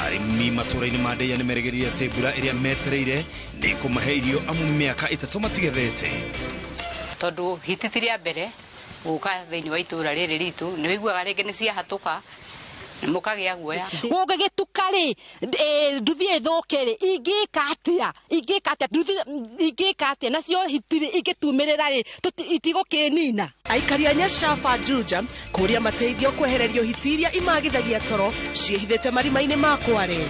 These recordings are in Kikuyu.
Arĩmi matũũra-inĩ ma Ndeia nĩ merĩgĩrĩire atĩ mbura ĩrĩa metereire nĩ ĩkũmahe irio amu mĩaka 3 matigethete. Tondũ hiti ti rĩa mbere gũka thĩinĩ wa itũũra rĩrĩ ritũ, nĩ wĩiguaga rĩngĩ nĩ ciahatũka, mũkagĩa guoya. Gũngĩgĩtuka rĩ, nduthi ĩthũke rĩ, ingĩka atĩa? Ingĩka atĩa? Nduthi ingĩka atĩa? Nacio hiti rĩ, ingĩtumĩrĩra rĩ, itigũkĩnina. Aikari a Nyashaba Juja kũria mateithio kwehererio hiti iria imagithagia toro ciĩhithĩte marima-inĩ ma kware.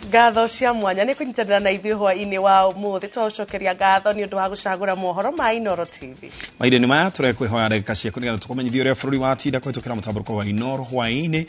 Ngatho cia mwanya nĩ kũnyitanĩra na ithuĩ hwaĩ-inĩ wa ũmũthĩ. Twaũcokeria ngatho nĩ ũndũ wa gũcagũra mohoro ma Inooro TV. Mahinda-inĩ maya tũrekũĩhoya ndagĩka ciaku nĩgetha tũkũmenyithie ũrĩa bũrũri watinda kũhĩtũkĩra mũtambũrũko wa Inooro hwaĩ-inĩ.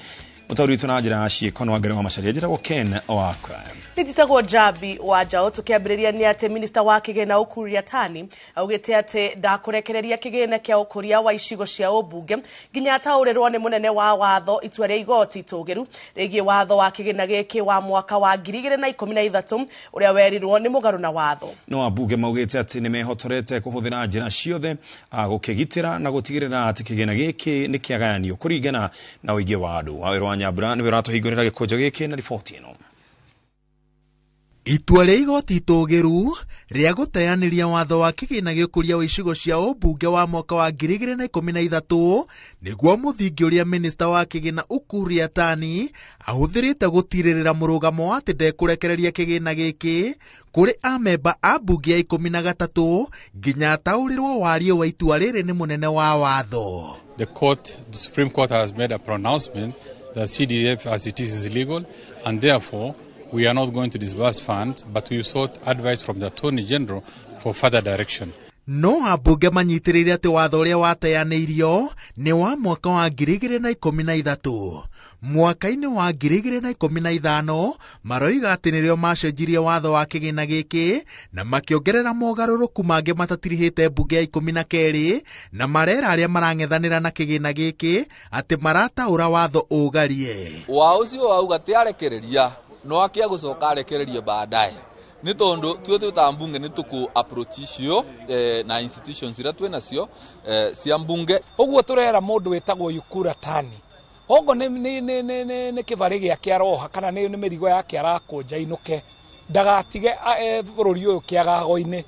Mũtaũri witũ na njĩra ya ciĩko nĩ Wangari wa Macharia. Njĩtagwo Ken Wakra. Nĩ njĩtagwo Njambi wa Njaũ. Tũkĩambĩrĩria nĩ atĩ minista wa kĩgĩna Ukur Yatani augĩte atĩ ndakũrekereria kĩgĩna kĩa ũkũria wa icigo cia ũmbunge nginya ataũrĩrwo nĩ mũnene wa watho itua rĩa igoti itũgĩru rĩgiĩ watho wa kĩgĩna gĩkĩ wa mwaka wa 2013 ũrĩa werirwo nĩ mũgarũ na watho. No ambunge maugĩte atĩ nĩ mehotorete kũhũthĩra njĩra ciothe gũkĩgitĩra na gũtigĩrĩra atĩ kĩgĩna gĩkĩ nĩ kĩagayanio kũringana na ũingĩ wa andũ. Wawĩra wa Nyambura nĩwe ũratũhingũrĩra gĩkũnjo gĩkĩ na riboti ĩno. Itua rĩa igoti itũgĩru rĩa gũteanĩria watho wa kĩgĩna gĩa ũkũria wa icigo cia ũmbunge wa mwaka wa 2013 nĩguo mũthingi ũrĩa minista wa kĩgĩna Ukur Yatani ahũthĩrĩte gũtirĩrĩra mũrũgamo wa atĩ ndekũrekereria kĩgĩna gĩkĩ kũrĩ amemba a mbunge ya 13 nginya ataũrĩrwo wariĩ wa itua rĩrĩ nĩ mũnene wa watho. The court, the Supreme Court has made a pronouncement that CDF as it is illegal, and therefore we are not going to disburse funds, but we sought advice from the Attorney General for further direction. No ambunge manyitĩrĩire atĩ watho ũrĩa wateanĩirio nĩ wa mwaka wa 2013. Mwaka-inĩ wa 2015 maroiga atĩ nĩrĩo macenjirie watho wa kĩgĩna gĩkĩ na makĩongerera mogarũrũku mangĩ matatirihĩte mbunge ya 12 na marera arĩa marang'ethanĩra na kĩgĩna gĩkĩ atĩ marataũra watho ũgarie. Wa ũcio wauga ti arekereria no akia gũcoka arekererie baadaye nĩ tondũ tuo twĩ ta mbunge nĩ tũkũ approach icio na institutions iria twĩ nacio cia mbunge. Ũguo tũrera mũndũ wĩtagwo Ukur Yatani hongo nĩ kĩbarĩ gĩake aroha kana nĩ mĩrigo yake arakũnja inũke, ndagatige bũrũri ũyũ kĩagago-inĩ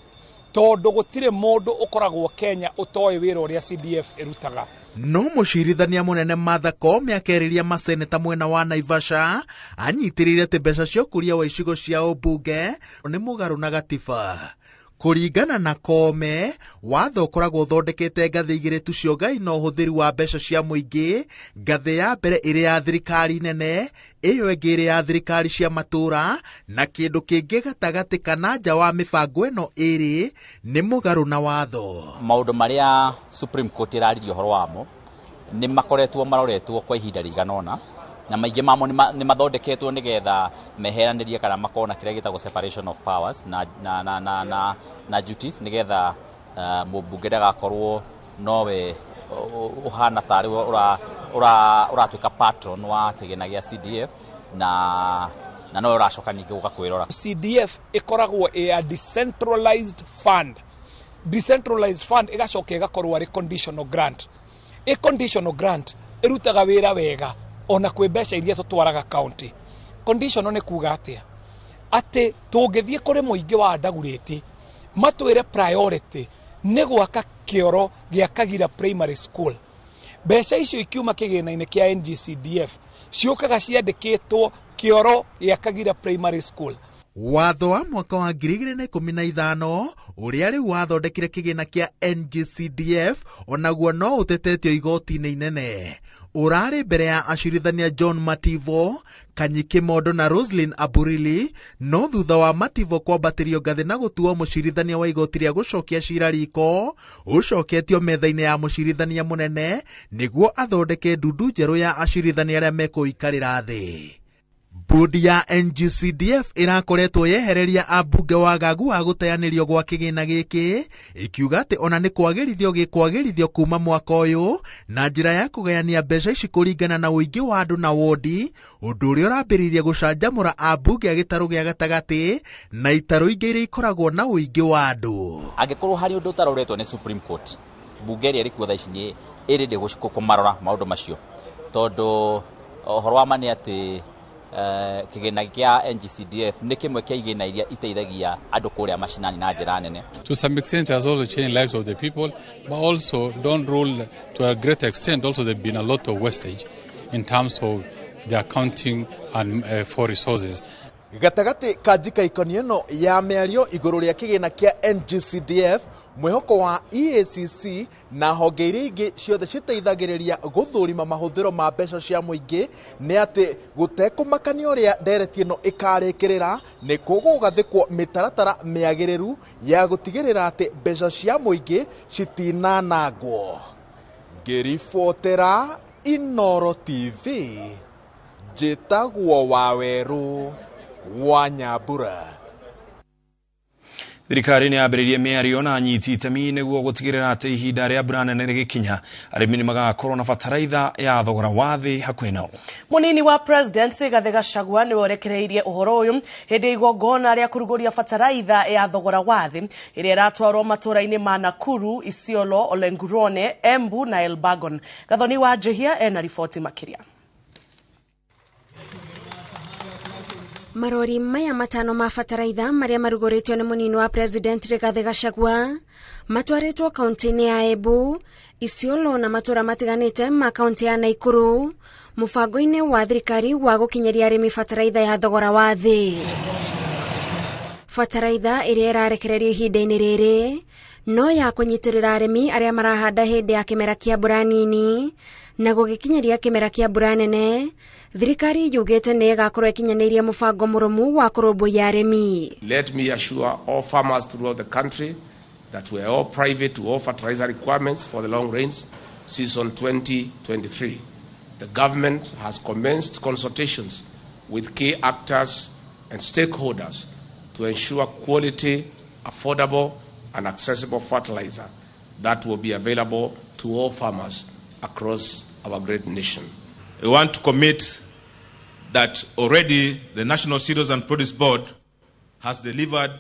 tondũ gũtirĩ mũndũ ũkoragwo Kenya ũtoĩ wĩra ũrĩa CDF ĩrutaga. No mũcirithania mũnene Martha Koome akerĩria maseneta mwena wa Naivasha anyitĩrĩire atĩ mbeca cia ũkũria wa icigo cia ũmbunge nĩ mũgarũ na gatiba. Kũringana na Koome, watho ũkoragwo ũthondekete ngathĩ igĩrĩ tu cia ũgai na ũhũthĩri wa mbeca cia mũingĩ, ngathĩ ya mbere ĩrĩ ya thirikari nene, ĩyo ĩngĩ ĩrĩ ya thirikari cia matũũra, na kĩndũ kĩngĩ gatagatĩ kana nja wa mĩbango ĩno ĩrĩ nĩ mũgarũ na watho. Maũndũ marĩa Supreme Court ĩraririe ũhoro wamo nĩ makoretwo maroretwo kwa ihinda rĩigana ũna, na maingĩ mamo nĩ mathondeketwo nĩgetha meheranĩrie kana makorwo na kĩrĩa gĩtagwo separation of powers na duties nĩgetha mũmbunge ndagakorwo nowe ũhana tarĩ we ũratuĩka patron wa kĩgĩna gĩa CDF na nowe ũracoka ningĩ gũka kwĩrora. CDF ĩkoragwo ĩ a decentralized fund. Decentralized fund ĩgacoka ĩgakorwo arĩ conditional grant. Ĩ conditional grant ĩrutaga wĩra wega ona kwĩ mbeca iria tũtwaraga county. Conditional nĩ kuga atĩa? Atĩ tũngĩthiĩ kũrĩ mũingĩ wa Ndagurĩti matwĩre priority nĩ gwaka kĩoro gĩa Kagira Primary School. Mbeca icio ikiuma kĩgĩna-inĩ kĩa NGCDF ciũkaga ciandĩkĩtwo kĩoro gĩa Kagira Primary School. Watho wa mwaka wa 2015 ũrĩa rĩu wathondekire kĩgĩna kĩa NGCDF onaguo no ũtetetio igoti-inĩ inene. Ũrarĩ mbere ya acirithania John Mativo, Kanyi Kimondo na Roslyn Aburili, no thutha wa Mativo kwambatĩrio ngathĩ na gũtuo mũcirithania wa igoti rĩa gũcokia cira riko, ũcoketio metha-inĩ ya mũcirithania mũnene nĩguo athondeke ndundu njerũ ya acirithania arĩa mekũikarĩra thĩ. Bodi ya NGCDF ĩrakoretwo yehereria ambunge wagagu wa gũteanĩrio gwa kĩgĩna gĩkĩ, ĩkiuga atĩ ona nĩ kwagĩrithio gĩkwagĩrithio kuma mwaka ũyũ na njĩra ya kũgayania mbeca ici kũringana na ũingĩ wa andũ na wodi, ũndũ ũrĩa ũrambĩrĩirie gũcanjamũra ambunge a gĩtarũ gĩa gatagatĩ na itarũ ingĩ iria ikoragwo na ũingĩ wa andũ. Angĩkorwo harĩ ũndũ ũtaroretwo nĩ Supreme Court, bunge ĩrĩa ĩrĩ kuo thaa ici nĩ ĩrĩ kũmarora maũndũ macio, tondũ ũhoro wa ma nĩ atĩ kĩgĩna kĩa NGCDF nĩ kĩmwe kĩa igĩna iria iteithagia andũ kũrĩa macinani na njĩra nene. To some extent it has also changed lives of the people, but also don't rule to a great extent. Also there have been a lot of wastage in terms of the accounting and for resources. Gatagatĩ ka njikaikania ĩno ya mĩario igũrũ rĩa kĩgĩna kĩa NGCDF, mwĩhoko wa EACC na honge iria ingĩ ciothe citeithagĩrĩria gũthũrima mahũthĩro ma mbeca cia mũingĩ nĩ atĩ gũtekũmakania ũrĩa ndereti ĩno ĩkarĩkĩrĩra, nĩ kũgũgathĩkwo mĩtaratara mĩagĩrĩru ya gũtigĩrĩra atĩ mbeca cia mũingĩ citinanangwo. Ngĩribotera Inooro TV, njĩtagwo Wawerũ wa Nyambura. Thirikari nĩ yambĩrĩirie mĩario na anyiti itemi nĩguo gũtigĩrĩra atĩ ihinda rĩa mbura nene rĩgĩkinya arĩmi nĩ magakorwo na bataraitha ya thogora wa thĩ hakuhĩ nao. Mũnini wa President Rigathĩ Gachagua nĩwe ũrekereirie ũhoro ũyũ hĩndĩ ya igongona rĩa kũrugũria bataraitha ya thogora wa thĩ ĩrĩa ĩratwarwo matũũra-inĩ ma Nakuru, Isiolo, Olengurone, Embu na Elbagon. Gathoni wa Njihia ena riboti makĩria. Marori maya matano ma bataraitha marĩa marugũrĩtio nĩ mũnini wa President Rigathĩ Gachagua matwarĩtwo kaunti-inĩ ya Embu, Isiolo na matũũra matiganĩte ma kaunti ya Nakuru mũbango-inĩ wa thirikari wa gũkinyĩria arĩmi bataraitha ya thogora wa thĩ. Bataraitha ĩrĩa ĩrarekererio ihinda-inĩ rĩrĩ no ya kũnyitĩrĩra arĩmi arĩa marahanda hĩndĩ ya kĩmera kĩa mbura nini na gũgĩkinyĩria kĩmera kĩa mbura nene. Thirikari yugĩte nĩ ĩgakorwo ĩkinyanĩirie mũbango mũrũmu wa kũrũmbũiya arĩmi. Let me assure all farmers throughout the country that we are all private to all fertilizer requirements for the long rains season 2023. The government has commenced consultations with key actors and stakeholders to ensure quality, affordable and accessible fertilizer that will be available to all farmers across our great nation. We want to commit that already the National Cereals and Produce Board has delivered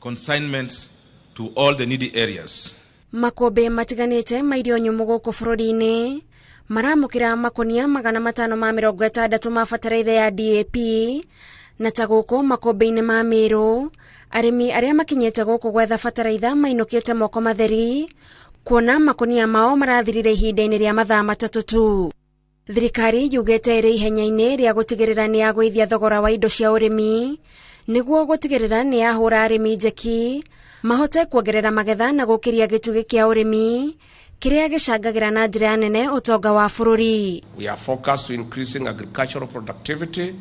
consignments to all the needy areas. Makũmbĩ matiganĩte ma irio nyũmũ gũkũ bũrũri-inĩ maramũkĩra makonia 560 ma bataraitha ya DAP, na ta gũkũ makũmbĩ-inĩ ma Meru arĩmi arĩa makinyĩte gũkũ gwetha bataraitha mainũkĩte moko matheri kuona makonia mao marathirire ihinda-inĩ rĩa mathaa 3 tu. Thirikari yugĩte ĩrĩ ihenya-inĩ rĩa gũtigĩrĩra nĩ yagũithia thogora wa indo cia ũrĩmi nĩguo gũtigĩrĩra nĩ yahũra arĩmi njeki mahote kuongerera magetha na gũkĩria gĩtugĩ kĩa ũrĩmi kĩrĩa gĩcangagĩra na njĩra nene ũtonga wa bũrũri. We are focused to increasing agricultural productivity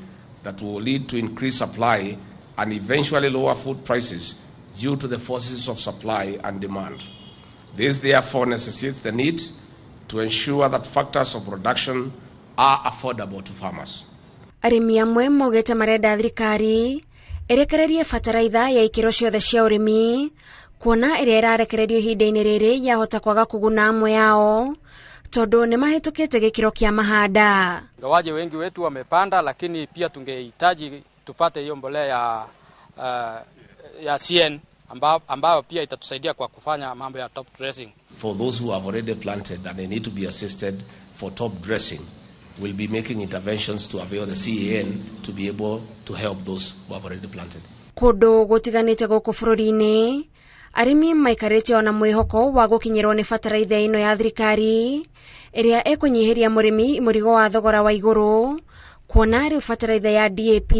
that will lead to increased supply and eventually lower food prices due to the forces of supply and demand. This therefore necessitates the need to ensure that factors of production are affordable to farmers. Arĩmi amwe maugĩte marenda thirikari ĩrekererie bataraitha ya ikĩro ciothe cia ũrĩmi kuona ĩrĩa ĩrarekererio ihinda-inĩ rĩrĩ yahota kwaga kũguna amwe ao tondũ nĩ mahĩtũkĩte gĩkĩro kĩa mahanda. Ingawaje wengi wetu wamepanda, lakini pia tungehitaji tupate hiyo mbolea ya CN ambayo pia itatusaidia kwa kufanya mambo ya top dressing. For those who have already planted and they need to be assisted for top dressing, we'll be making interventions to avail the CAN to be able to help those who have already planted. Kũndũ gũtiganĩte gũkũ bũrũri-inĩ arĩmi maikarĩte ona mwĩhoko wa gũkinyĩrwo nĩ bataraitha ĩno ya thirikari ĩrĩa ĩkũnyihĩria mũrĩmi mũrigo wa thogora wa igũrũ kuona rĩu bataraitha ya DAP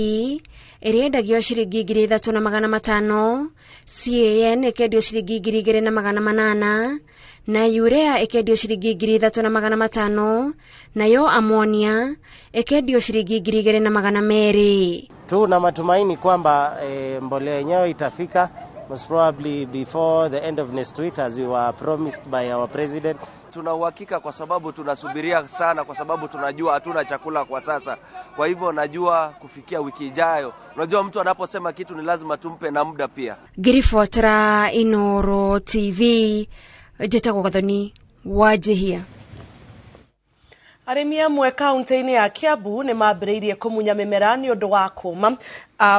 ĩrĩa ĩendagio ciringi 3,500, CAN ĩkendio ciringi 2,800 na urea ĩkendio ciringi 3,500 nayo ammonia ĩkendio ciringi 2,200. Tuna matumaini kwamba mbolea yenyewe itafika Most probably before the end of next week as we were promised by our president. Tuna uhakika kwa sababu tunasubiria sana, kwa sababu tunajua hatuna chakula kwa sasa. Kwa hivyo najua kufikia wiki ijayo. Unajua mtu anaposema kitu ni lazima tumpe na muda pia. Ngiribotera Inoro TV, njĩtagwo Gathoni Wanjihia. Arĩmi amwe kaunti-inĩ ya Kiambu nĩ mambĩrĩirie kũmunya mĩmera nĩ ũndũ wa kũma,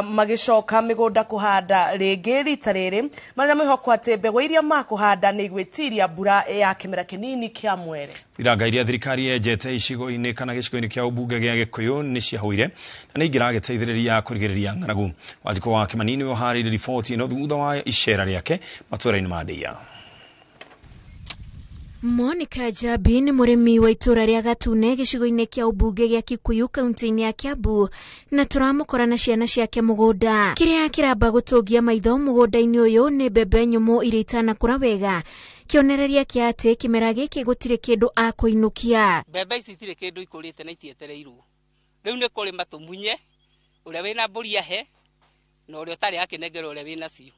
magĩcoka mĩgũnda kũhanda rĩngĩ rita rĩrĩ marĩ na mwĩhoko atĩ mbegũ iria makũhanda nĩ igwĩtiria mbura ya kĩmera kĩnini kĩa mwere. Iranga iria thirikari yenjete icigo-inĩ kana gĩcigo-inĩ kĩa ũmbunge gĩa Gĩkũyũ nĩ ciahũire na nĩ ingĩragĩteithĩrĩria kũrigĩrĩria ng'aragu. Wanjikũ wa Kĩmani nĩwe ũharĩirie riboti ĩno thutha wa icera rĩake matũũra-inĩ ma Ndĩa. Monica Jabi nĩ mũrĩmi wa itũũra rĩa Gatune gĩcigo-inĩ kĩa ũmbunge gĩa Kikuyu kaunti-inĩ ya Kiambu, na tũramũkora na ciana ciake mũgũnda. Kĩrĩa kĩramba gũtũngia maitho mũgũnda-inĩ ũyũ nĩ mbembe nyũmũ iria itanakũra wega, kĩonereria kĩa atĩ kĩmera gĩkĩ gũtirĩ kĩndũ akũinũkia. Mbembe ici itirĩ kĩndũ ikũrĩte na itietereirwo. Rĩu nĩ kũrĩma tũmunye, ũrĩa wĩna mbũri ahe na ũrĩa ũtarĩ akĩnengera ũrĩa wĩna cio,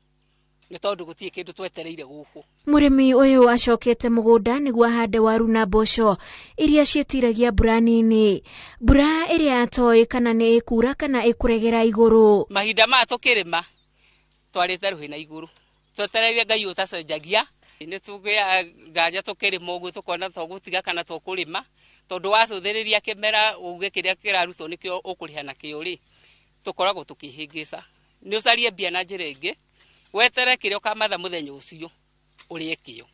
nĩ tondũ gũtirĩ kĩndũ twetereire gũkũ. Mũrĩmi ũyũ acokete mũgũnda nĩguo ahande waru na mboco iria ciĩtiragia mbura nini, mbura ĩrĩa atoĩ kana nĩ ĩkura kana ĩkũregera igũrũ. Mahinda maya tũkĩrĩma twarĩte rũhĩ na igũrũ, twetereire Ngai ũtacenjagia. Nĩ tũgĩa nganja tũkĩrĩma ũguo tũkona tũgũtiga kana tũkũrĩma, tondũ wacũthĩrĩria kĩmera uge kĩrĩa kĩrarutwo nĩkĩo ũkũrĩha nakĩo rĩ, tũkoragwo tũkĩhĩngĩca. Nĩ ũcarie mbia na njĩra ĩngĩ, wetere kĩrĩa ũkamatha mũthenya ũcio ũrĩe kĩo.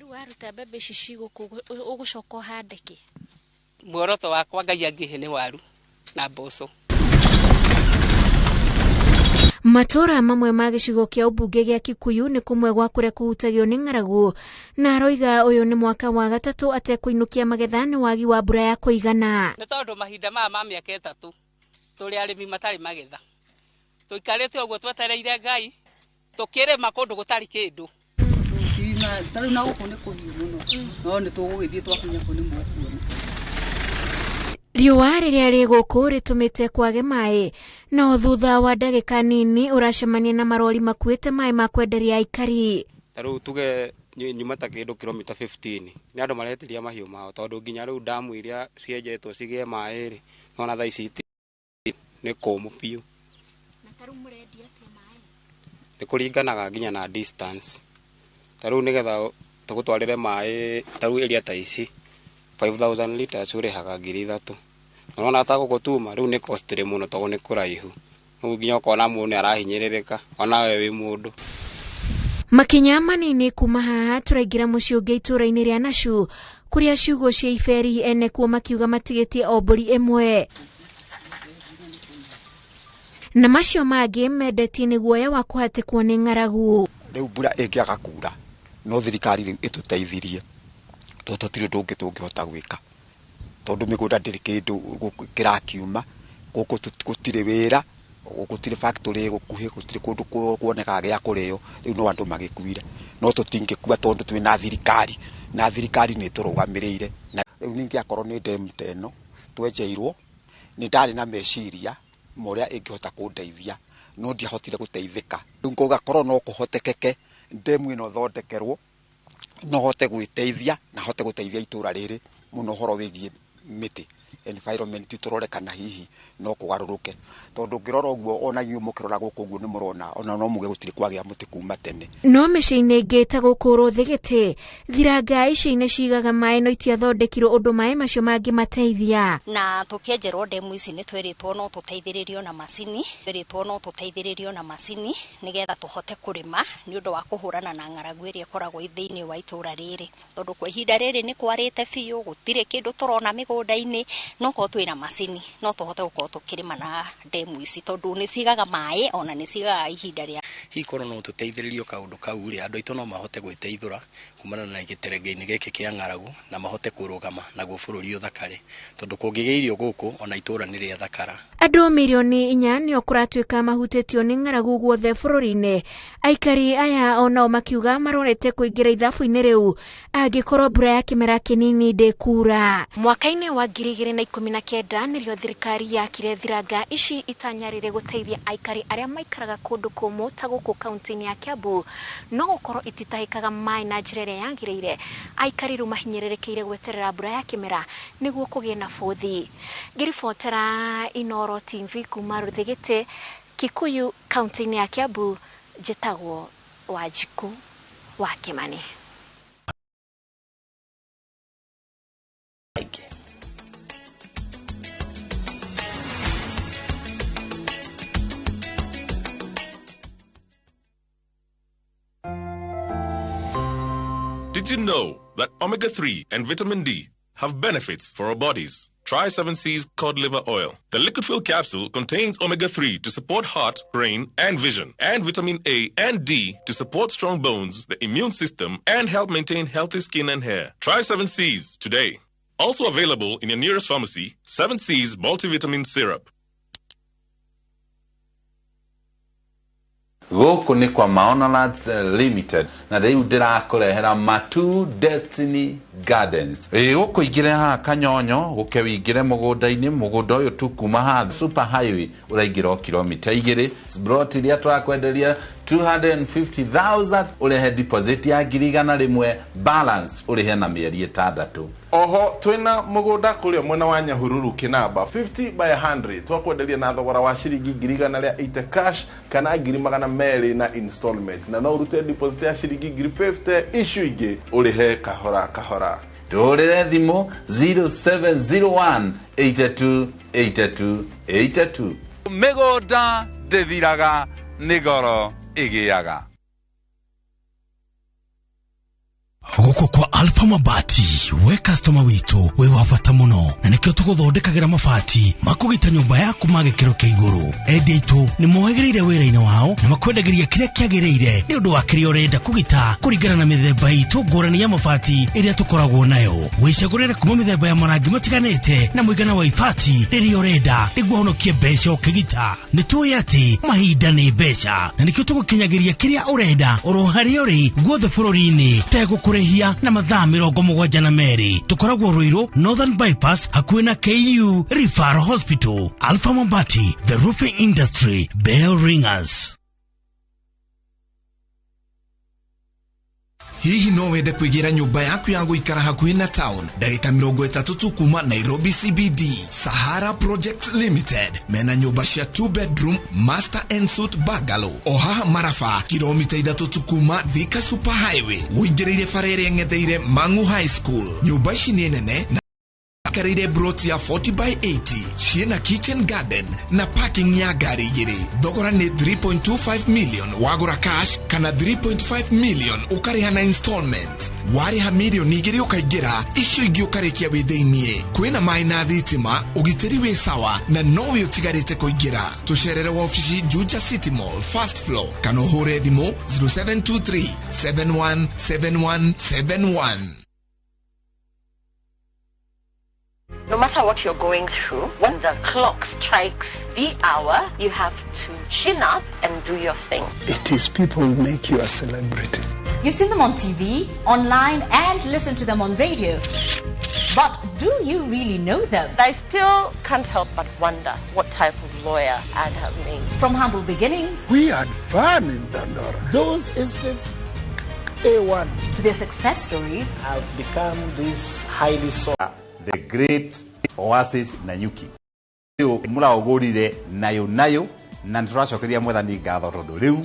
Rĩu waruta mbembe ici cigũkũ ũgũcoka ũhande kĩ? Muoroto wakwa Ngai angĩhe nĩ waru na mboco. Matũũra mamwe ma gĩcigo kĩa ũmbunge gĩa Kikuyu nĩ kũmwe gwa kũrĩa kũhutagio nĩ ng'aragu, na aroiga ũyũ nĩ mwaka wa gatatũ atekũinũkia magetha nĩ wagi wa mbura ya kũigana. Nĩ tondũ mahinda maya ma mĩaka 3 tũrĩ arĩmi matarĩ magetha, tũikarĩte ũguo twetereire Ngai, tũkĩrĩma kũndũ gũtarĩ kĩndũ. Ta rĩu na gũkũ nĩ kũhiũ mũno, no nĩ tũgũgĩthiĩ twakinya kũu nĩ mũkuona. Riũa rĩrĩa rĩ gũkũ rĩtũmĩte kwage maĩ, no thutha wa ndagĩka nini ũracemania na marori makuĩte maĩ ma kwenderia aikari. Ta rĩu tuge nyuma ta kĩndũ kilomita 15 nĩ andũ maretiria mahiũ mao, tondũ nginya rĩu ndamu iria cienjetwo cigĩe maĩ rĩ, nona thaa ici nĩ kũmũ biũ. Na ta rĩu mũrendia atĩa maĩ? Nĩ kũringanaga nginya na distance. Ta rĩu nĩgetha tũgũtwarĩre maĩ ta rĩu area ta ici 5000 liters ũrĩhaga 3,000. Nona ta gũkũ tuma rĩu nĩ costly mũno tondũ nĩ kũraihu. Rĩu nginya ũkona mũndũ nĩ arahinyĩrĩrĩka ona we wĩ mũndũ. Makinya manini kuma haha tũraingĩra mũciĩ ũngĩ itũũra-inĩ rĩa Nashu kũrĩa ciugũ cia iberi ene kuo makiuga matigĩtie o mbũri ĩmwe, na macio mangĩ mendetie nĩ guoya wa kũhatĩkwo nĩ ng'aragu. Rĩu mbura ĩngĩaga kura no thirikari rĩu ĩtũteithirie, tondũ tũtirĩ ũndũ ũngĩ tũngĩhota gwĩka, tondũ mĩgũnda ndĩrĩ kĩndũ kĩrakiuma gũkũ, gũtirĩ wĩra, gũtirĩ factory gũkuhĩ, gũtirĩ kũndũ kuonekaga gĩa kũrĩo. Rĩu no andũ magĩkuire, no tũtingĩkua tondũ twĩna thirikari, na thirikari nĩ ĩtũrũgamĩrĩire. Na rĩu ningĩ akorwo nĩ ndemu ta ĩno twenjeirwo, nĩ ndarĩ na meciria ma ũrĩa ĩngĩhota kũndeithia, no ndiahotire gũteithĩka. Rĩu gũgakorwo no kũhotekeke ndemu ĩno ĩthondekerwo, no hote gwĩteithia na hote gũteithia itũũra rĩrĩ mũno ũhoro wĩgiĩ mĩtĩ, environment tũrore kana hihi no kũgarũrũke, tondũ ũngĩrora ũguo ona inyuĩ mũkĩrora gũkũ ũguo nĩ mũrona ona no muge gũtirĩ kwagĩa mũtĩ kuma tene. No mĩciĩ-inĩ ĩngĩ ta gũkũ Rũthĩgĩtĩ, thiranga ici nĩ cigaga maĩ no itiathondekirwo ũndũ maĩ macio mangĩmateithia. Na tũkĩenjerwo ndemu ici nĩ twĩrĩtwo no tũteithĩrĩrio na macini, twĩrĩtwo no tũteithĩrĩrio na macini nĩgetha tũhote kũrĩma nĩ ũndũ wa kũhũrana na ng'aragu ĩrĩa ĩkoragwo thĩinĩ wa itũũra rĩrĩ, tondũ kwa ihinda rĩrĩ nĩ kwarĩte biũ, gũtirĩ kĩndũ tũrona mĩgũnda-inĩ. No korwo twĩna macini no tũhote gũkorwo tũkĩrĩma na ndemu ici, tondũ nĩ cigaga maĩ ona nĩ cigaga ihinda rĩa hihi korwo no tũteithĩrĩrio kaũndũ kau rĩ, andũ aitũ no mahote gwĩteithũra kumana na gĩterenge-inĩ gĩkĩ kĩa ng'aragu na mahote kũrũgama naguo bũrũri ũthakare, tondũ kũngĩgĩa irio gũkũ ona itũũra nĩ rĩathakara. Andũ mirioni 4 nĩo kũratuĩka mahutĩtio nĩ ng'aragu guothe bũrũri-inĩ. Aikari aya onao makiuga marorete kũingĩra ithabu-inĩ rĩu angĩkorwo mbura ya kĩmera kĩnini ndĩkura. Mwaka-inĩ wa 2019 nĩrĩo thirikari yakire thiranga ici itanya rĩrĩ gũteithia aikari arĩa maikaraga kũndũ kũmũ ta gũkũ kaunti-inĩ ya Kiambu no gũkorwo ititahĩkaga maĩ na njĩra ĩrĩa yagĩrĩire. Aikari rĩu mahinyĩrĩrĩkĩire gweterera mbura ya kĩmera nĩguo kũgĩe na bũthi. Ngĩribotera Inoro TV kuma Rũthigĩtĩ, Kikuyu, kaunti-inĩ ya Kiambu, njĩtagwo Wanjikũ wa Kĩmani. Did you know that omega-3 and vitamin D have benefits for our bodies? Try 7C's cod liver oil. The liquid fill capsule contains omega-3 to support heart, brain, and vision, and vitamin A and D to support strong bones, the immune system, and help maintain healthy skin and hair. Try 7C's today. Also available in your nearest pharmacy, 7C's multivitamin syrup. Gũkũ nĩ kwa Maono Lands Limited na rĩu ndĩrakũrehera Matu Destiny Gardens. Ĩ gũkũ ingĩre haha Kanyonyo gũke wĩingĩre mũgũnda-inĩ, mũgũnda ũyũ tu kuma haha super highway ũraingĩra o kilomita 2. Plot iria tũrakwenderia 250,000 ũrehe deposit ya 100,000, balance ũrĩhe na mĩeri 6. Oho twina mugunda kuria mwena wa Nyahururu Kinamba 50 by 100 twakwenderia na thogora wa ciringi 180 cash kana 200 na installment, na no urute deposit ya ciringi 50 icio ingĩ ũrĩhe kahora kahora. Tũhũrĩre thimũ 0701 82 82 82. Mĩgũnda ndĩthiraga nĩ goro ĩgĩaga. Gũkũ kwa Alpha Mabati, we customer witũ wĩ wa bata mũno, na nĩkĩo tũgũthondekagĩra mabati makũgita nyũmba yaku ma gĩkĩro kĩa igũrũ. Endia aitũ nĩ mohĩgĩrĩire wĩra-inĩ wao na makwendagĩria kĩrĩa kĩagĩrĩire nĩ ũndũ wa kĩrĩa ũrenda kũgita kũringana na mĩthemba itũ ngũrani ya mabati ĩrĩa tũkoragwo nayo. Wĩcagũrĩre kuma mĩthemba ya marangi matiganĩte na mũigana wa ibati rĩrĩa ũrenda nĩguo ũhonokie mbeca ũkĩgita. Nĩ tũĩ atĩ mahinda nĩ mbeca, na nĩkĩo tũgũkinyagĩria kĩrĩa ũrenda oro harĩa ũrĩ guothe bũrũri-inĩ tegũkũrĩhia na mathaa 72. Tũkoragwo Ruiru Northern Bypass hakuhĩ na KU Referral Hospital. Alpha Mabati, the roofing industry bell ringers. Hihi no wende kwĩgĩra nyũmba yaku ya gũikara hakuhĩ na town ndagĩka 30 tu kuma Nairobi CBD. Sahara Project Limited mena nyũmba cia 2 bedroom master and suite bungalow o haha Maraba, kilomita 3 tu kuma Thika Super Highway wũingĩrĩire bara ĩrĩa ĩng'etheire Mangu High School. Nyũmba ici nĩ nene na ikarĩire broti ya 40 by 80, ciĩna kitchen garden na parking ya ngari 2. Thogora nĩ 3.25 million wagũra cash kana 3.5 million ũkarĩha na installment. Warĩha mirioni 2 ũkaingĩra, icio ingĩ ũkarĩkia wĩ thĩiniĩ. Kwĩna maĩ na thitima, ũgitĩri wĩ sawa na nowe ũtigarĩte kũingĩra. Tũcerere wabici Juja City Mall first floor kana ũhũre thimũ 0723 717171. No matter what you're going through, when the clock strikes the hour, you have to chin up and do your thing. It is people who make you a celebrity. You see them on TV, online, and listen to them on radio. But do you really know them? I still can't help but wonder what type of lawyer I'd have made. From humble beginnings. We had fun in Dandora. Those instants, A1. To their success stories. I've become this highly sought. The Great Oasis Nanyuki. Riu mũraũgũrire nayo nayo na nĩtũracokeria mwathani ngatho tondũ rĩu